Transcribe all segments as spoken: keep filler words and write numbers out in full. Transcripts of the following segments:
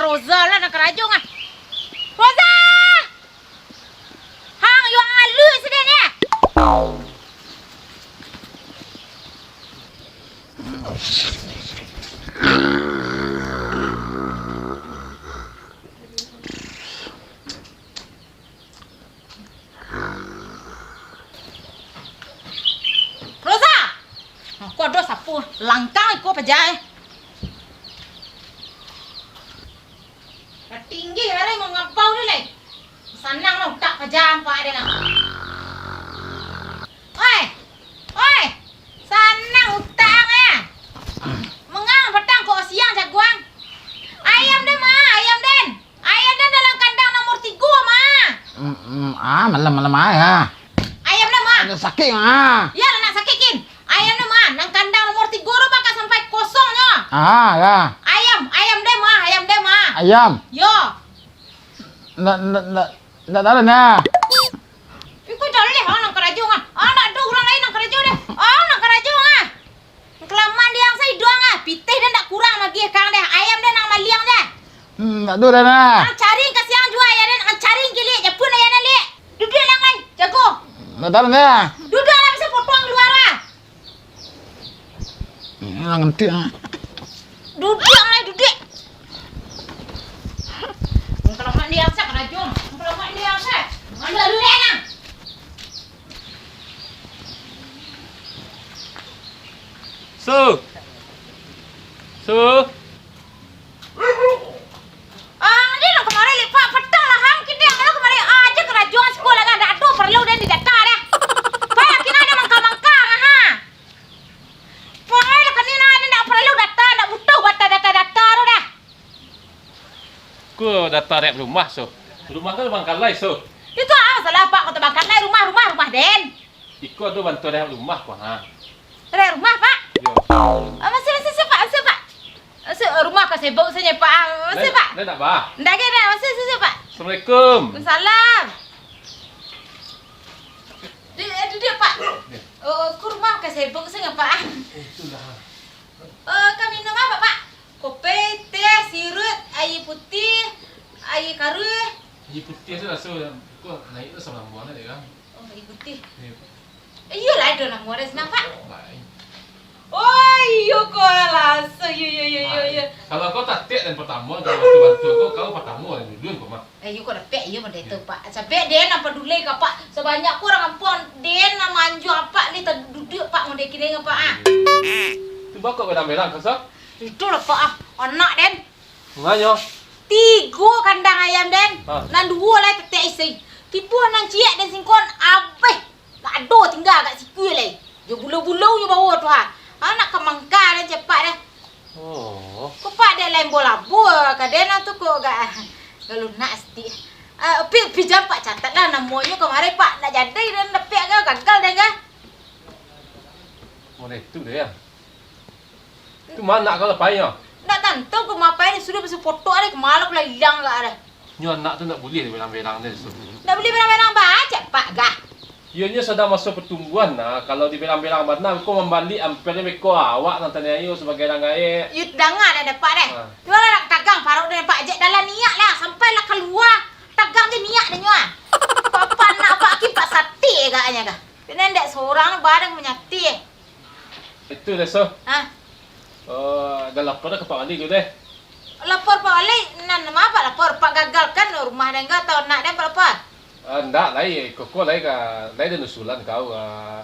Roza lah nan karajo ah. Roza! Hang, yo alun sudah ni. Roza! Aku ado sapu, langkang iko paja eh. Lah tinggi hari mangabau ni lai. Sanang lah utak paja ampak dia lah. Oi! Oi! Sanang utak ang eh. Mangang patang kok siang jaguang. Ayam den, Ma, ayam den. Ayam den dalam kandang nomor tigo, Ma. Mm, mm, ah, malam-malam ah, ya. Ayam den, Ma. Ada sakit ah. Ya lah nak sakit kin. Ayam den, Ma, nang kandang nomor tigo tu bakal sampai kosong nyo. Ah, ya. Ayam, ayam den, Ma, ayam den, Ma. Ayam. Yo. Ndak, ndak, ndak, ndak tahu nah. Iko jaleh ah nang karajo ah. Ah, ndak ado urang lain nang karajo deh. Ah, nang karajo ah. Kalamaan di ang sa iduang ah. Pitih den ndak kurang lagi kang deh. Ayam den nang maliang deh. Hmm, ndak ado dah nah. Ang cari ka siang jua ayam den, ang cari kilik, japuik ayam den lik. Duduak lang ai, jago. Ndak tahu nah. Duduak lah, bisa potong luar ah. Hmm, nganti ah. Duduak lai, duduak. Kalau mak ni angsa karajo. Kalau mak ni angsa. Mana duduak nang? Su. Su. Ah, ni lah kamari lipat patang lah, Ham. Kini lah kamari aja karajo sekolah kan. Dak ado paralu den di data deh. Payah kini den mangka-mangka, ha. Payah lah kini nah, den dak paralu data, dak butuh bata data-data tu dah. Ko data rek rumah, so. Rumah ko bangkalai, so. Itu ah, salah Pak, ko bangkalai rumah, rumah, rumah den. Iko ado bantuan rek rumah ko, ha. Rek rumah, Pak? Yo. Ah, masih, masih, masih, Pak, masih, Pak. Masih, eh, rumah ko sibuk sajo, Pak. Ah, masih, Pak. Ndak, ndak, bah. Ndak, ndak, masih, masih, masih, Pak. Assalamualaikum. Waalaikumsalam. Di, eh, di dia, Pak. Yo. Oh, ko rumah ko sibuk sajo, Pak. Eh, itulah. Eh, ka minum apo, Pak? Kopi, teh, siruik, aia putiah, aia karuih. Aia putiah tu raso ko naiak tu salambuang dek kan. Oh, aia putiah. Iyo. Iyolah, ado namuah dari sinan, Pak. Baik. Oh, iyo ko lah. So, iyo, iyo, iyo, iyo, iyo. Kalau ko tatek den partamo, kalau bantu-bantu ko, kau partamo den dulu ko mah. Eh, iyo ko dapek, iyo model tu, Pak. Sampai den nan paduli ka, Pak. Sabanyak ko urang kampuang, den nan manjua, Pak, ni taduduak, Pak, model kini ko, Pak, ah. Tu bako belang-belang ka, so? Itulah, Pak, ah. Anak den. Manganyo? Tigo kandang ayam den. Ha. Nan duo lai tatek isi. Tibo nan ciek den singkon abih. Ndak ado tingga agak sikua lai. Jo bulau-bulaunyo bawa tu ha. Ha, nak ka mangka den cepak deh. Oh. Ko Pak dek lain bola-bola ka den tu ko agak, agak lunak saketek. Ah, pi, pi jan Pak catat lah namonyo kamari Pak. Ndak jadi den dapek ka, gagal den ka. Model tu deh, ya. Tu ma nak kalau pai nyo? Ndak tantu ko ma pai, sudah bisi foto ari, kemalo ko lah ilang ka ari. Nyo anak tu ndak buliah dibelang-belang deh, Su. Ndak buliah belang-belang bacak, Pak, gah. Iyo nyo sadang maso pertumbuhan nah, kalau dibelang-belang bana, ko mambalik ampia beko awak nan taniayo sabagai urang gaek. Yo danga deh, Pak, deh. Ha. Tu lah nak tagang paruik deh, Pak, jak dalam niat lah, sampai lah kalua, tagang je niat deh nyo ah. Apa anak Pak Kim Pak Sati agaknyo kah? Kena ndak sorang barang manyati eh. Itu deh, So. Hah? Oh, dah lapor dah ka Pak Wali tu deh. Lapor Pak Wali, nan ma Pak lapor? Pak gagalkan rumah den ka atau anak den, Pak lapor? Ah, ndak lai, koko lai ka, lai den usulan kau, ah,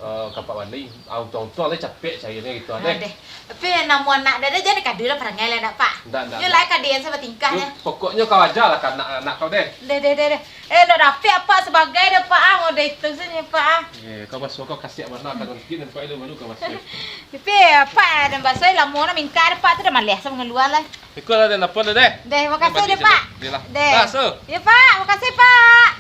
ah, ka Pak Wali. Ah, untuang-untuang lai capek cairnyo gitu, ah, deh. Tapi namo anak den deh, jan dikadu lah parangai lah, ndak, Pak? Ndak, ndak, ndak. Nyo lai ka den sabatingkah nyo. Pokoknyo kau aja lah ka anak-anak kau deh. Deh, deh, deh, deh. Eh, ndak dapek apak sabagai deh, Pak, ah. Model itu sajo, Pak, ah. Eh, kau basuah kau kasiak bana, kadang sikit nampak dia malu kau basuah. Tapi, Pak, dan basuah lamo nak mingka deh, Pak, tu dah maleh sama ngalua lah. Iko lah, dah lapor dah deh. Deh, makasih deh, Pak. Deh. Dah, So. Ya, Pak, makasih, Pak.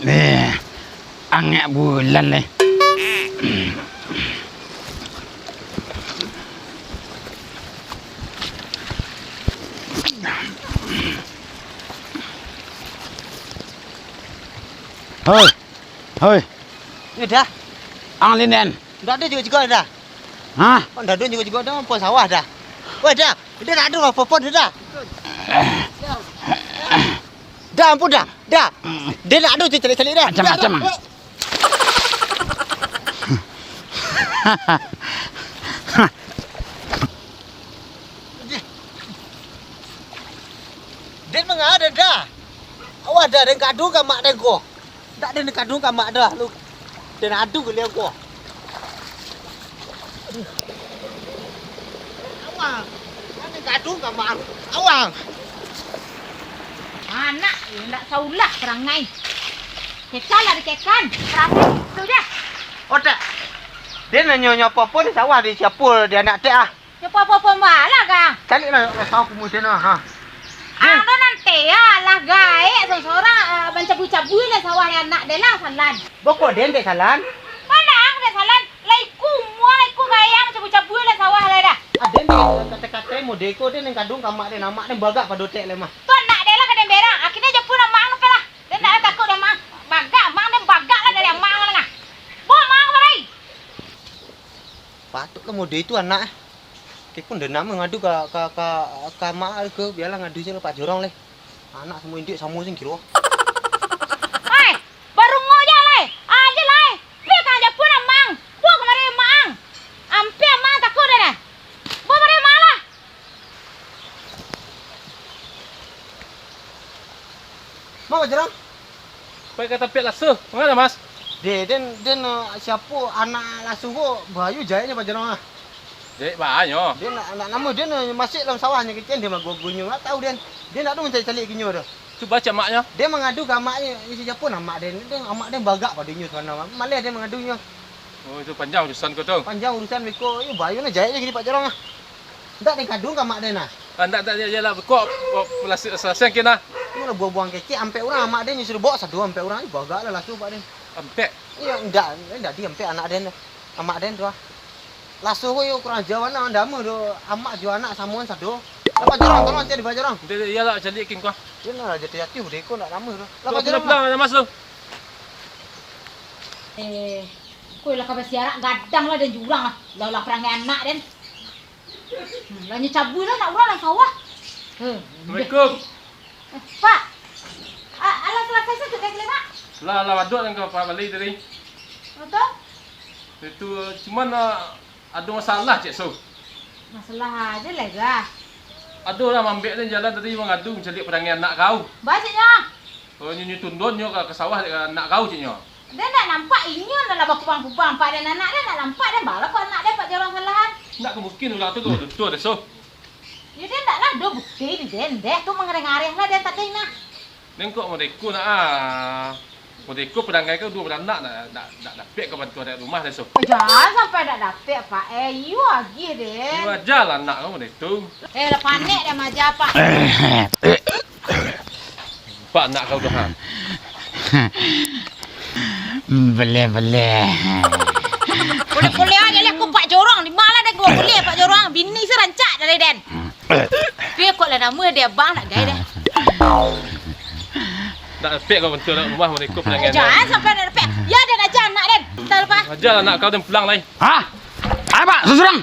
Eh. Angek bulan leh. Hoi. Hoi. Yo dah. Ang linen. Ndak ado juo-juo dah. Hah? Ndak ado juo-juo dah, ampun sawah dah. Weh, dah. Dah ndak ado apo-apo dah. Dah, ampun dah. Dah. Dah ndak ado caliak-caliak dah. Macam-macam. Dah, dah. Den manga den dah. Awak dah den gaduah ka mak den ko. Ndak den gaduah ka mak dah lu. Den adu galiang ko. Awang. Den gaduah ka mak. Awang. Anak, ndak saulah parangai. Kecek lah dikecekan. Parangai itu dah. Otak. Den nyo nyo apo-apo di sawah di siapo di anak tek ah. Nyo apo-apo balah ka. Caliak lah, lah sawah kumudian lah, ha. Ang tu nanti ya, lah gaek sorang-sorang, eh, mancabu-cabu lah sawah anak den lah, Salan. Bokok den dek Salan. Mana ang dek Salan? Lah iku mua, lah iku gaek ang mancabu-cabu lah sawah lah dah. Ah, den dek kata-kata modeko den nan gaduah ka mak den, mak den bagak pado tek lah mah. Tu anak den lah ka den berang. Akhirnyo japuik amak ang tu lah. Den ndak takuik dek amak ang. Bagak, amak ang den bagak lah dari amak ang lah. Bawa amak ang kamari. Patuik lah mode itu anak eh. Kekun den nak mangadu ka, ka, ka, ka mak ke, bialah ngadu se lah Pak Jorong leh. Anak samo induak samo sing kiro. Hai, barungo ja lai. Aja lai. Pi ka japuik amak ang. Bawa kamari amak ang. Ampia amak ang takuik dah dah. Bawa kamari amak ang lah. Mak Jorong. Pai ka tapiak lasuah. Manga, Mas? Deh, den, den, eh, siapo anak lasuah ko, bahayo jaeknyo, Pak Jorong, ah. Jaek bahayo. Den nak, nak namo den, eh, masuak dalam sawah nyo kecek, den magogo-gogonyo, ndak tahu den. Den ndak ado mancaliak-caliak ka inyo doh. Cubo caliak amaknyo. Den mangadu ka amaknyo, isi siapo namo amak den, den, amak den bagak pado inyo sana, maleh den mangadunyo. Oh, itu panjang urusan ko tu. Panjang urusan beko, iyo bahayo nah jaeknyo kini, Pak Jorong, ah. Ndak den gaduah ka amak den, ah. Ah, ndak, ndak, ya, ya lah, beko, oh, selesai, selesai kini, ah. Iyo lah, buang-buang kecek, ampek urang amak den, suruah bawa sado ampek urang, bagak lah lasuah, Pak den. Ampek? Iyo, ndak, ndak di ampek anak den, amak den tu, ah. Lasuah ko iyo kurang aja bana, ndak amuah doh, amak jo anak samoan sado. Lah Pak Jorong, tolong cari Pak Jorong. Ndak, ndak, iyo lah, cari kin kuah. Iyo lah, jatuah-jatuah deh ko, ndak amuah doh. Lah Pak Jorong. Pulang, pulang, Mas tu. Eh, ko lah ka basiarak gadang lah den jurang lah. Lah, lah parangai anak den. Hmm, lah nyo cabuik lah anak urang dalam sawah. Heh, Assalamualaikum. Eh, Pak. A-, alah salasai sajo dek kalian, Pak? Lah, lah, ado nan ka Pak bali tadi. Betul? Itu, cuman, ah, ado masalah, Cek So. Masalah aja lah, Gah. Ado lah mambek ni jalan tadi mangadu mancaliak parangai anak kau. Bacaknyo. Oh, nyo, nyo tundun nyo ka, ka sawah dek anak kau, cek nyo. Den ndak nampak inyo nan lah bakubang-kubang, Pak, den anak den ndak nampak, den bala ko anak den, Pak Jorong salahan. Ndak ka mungkin ulah tu, tu, tu, tu, So. Yo, den ndak lah, do bukti di den, deh, tu mangareh-ngareh lah den tadi nah. Den kok modeko nak ah. Modeko parangai kau duo baranak ndak, ndak, ndak dapek ka bantuan dari rumah, deh, So. Jangan sampai ndak dapek, Pak, eh, iyo agih den. Iyo aja lah anak kau modeko. Eh, lah panek den maja, Pak. Pak, anak kau tu, ha. Beleh-beleh. Boleh-boleh aja lah, kau Pak Jorong. Di mana dah gua boleh, Pak Jorong? Bini se rancak dari den. Pi kok lah namo dia, bang, nak gaya deh. Nak dapek kau bantuan dari rumah, mereka pulang. Jangan sampai nak dapek. Ya, den aja anak den. Entah lupa. Aja lah anak kau, den pulang lai. Hah? Ayo, Pak, susurang.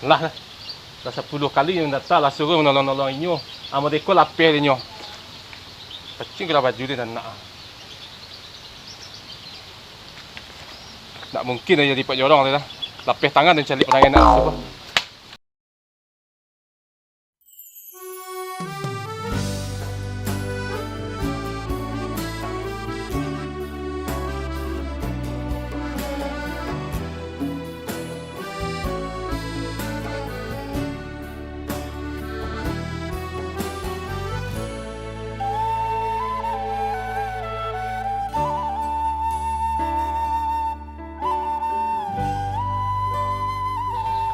Lah, lah. Lah sapuluah kali inyo datang, lah suruah manolong-nolong inyo. Amun deko lapeh dek inyo. Pacik gelah baju dek anak. Ndak mungkin lah jadi Pak Jorong tu lah. Lapeh tangan dek caliak parangai anak tu.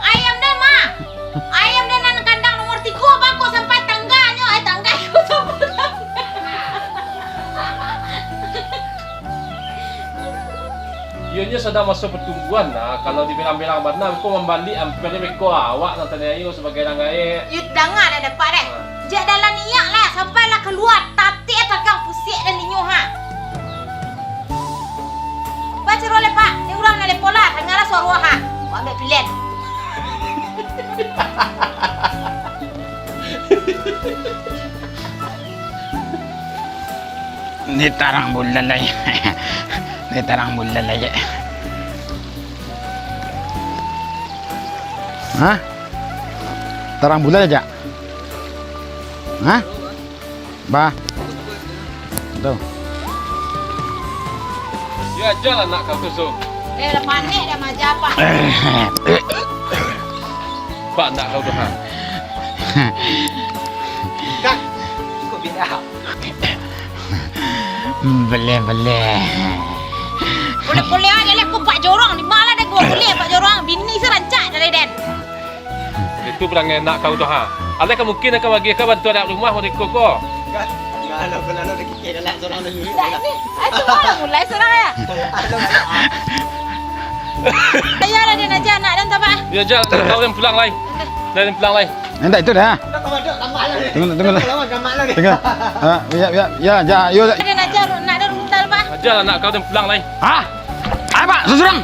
Ayam Inyo sadang maso patumbuahan lah, kalau dibilang-bilang bana, ko mambalik ampia beko awak nan taniayo sabagai nan gaek. Yo, danga lah dapek deh. Ha. Jak dalam niak lah, sampai lah kalua, tatik tagang pusiak dan linyo ha. Baca roh lepak, ni urang nan lepo lah, danga lah suaro ha. Wak ambiak pilihan. Ni tarang bulan lai. Ni tarang bulan lai. Hah? Tarang bulan aja. Hah? Bah. Tuh. Yo aja lah nak kau tu, Su. Eh, lah panek dah maja, Pak. Pak nak kau tu, ha. Kak, kau bina. Boleh, boleh. Boleh-boleh aja lah, kau Pak Jorong. Di mana ada gua boleh, Pak Jorong? Bini serancak dari den. Itu perangai anak kau tu, ha. Alah ka mungkin ka bagi ka bantu anak rumah mereka ko. Enggak, enggak, alah, alah, alah, kita galak seorang dulu. Tak, ini. Ah, cuma lah mulai seorang ya. Alah, alah. Ayolah, den aja anak den, Pak. Yo, aja, kau den pulang lai. Den pulang lai. Minta itu dah. Tunggu, tunggu. Tunggu. Ah, ya, ya, ya, ja, yo. Den aja anak den, Pak. Aja anak kau den pulang lai. Hah? Apa? Seseorang?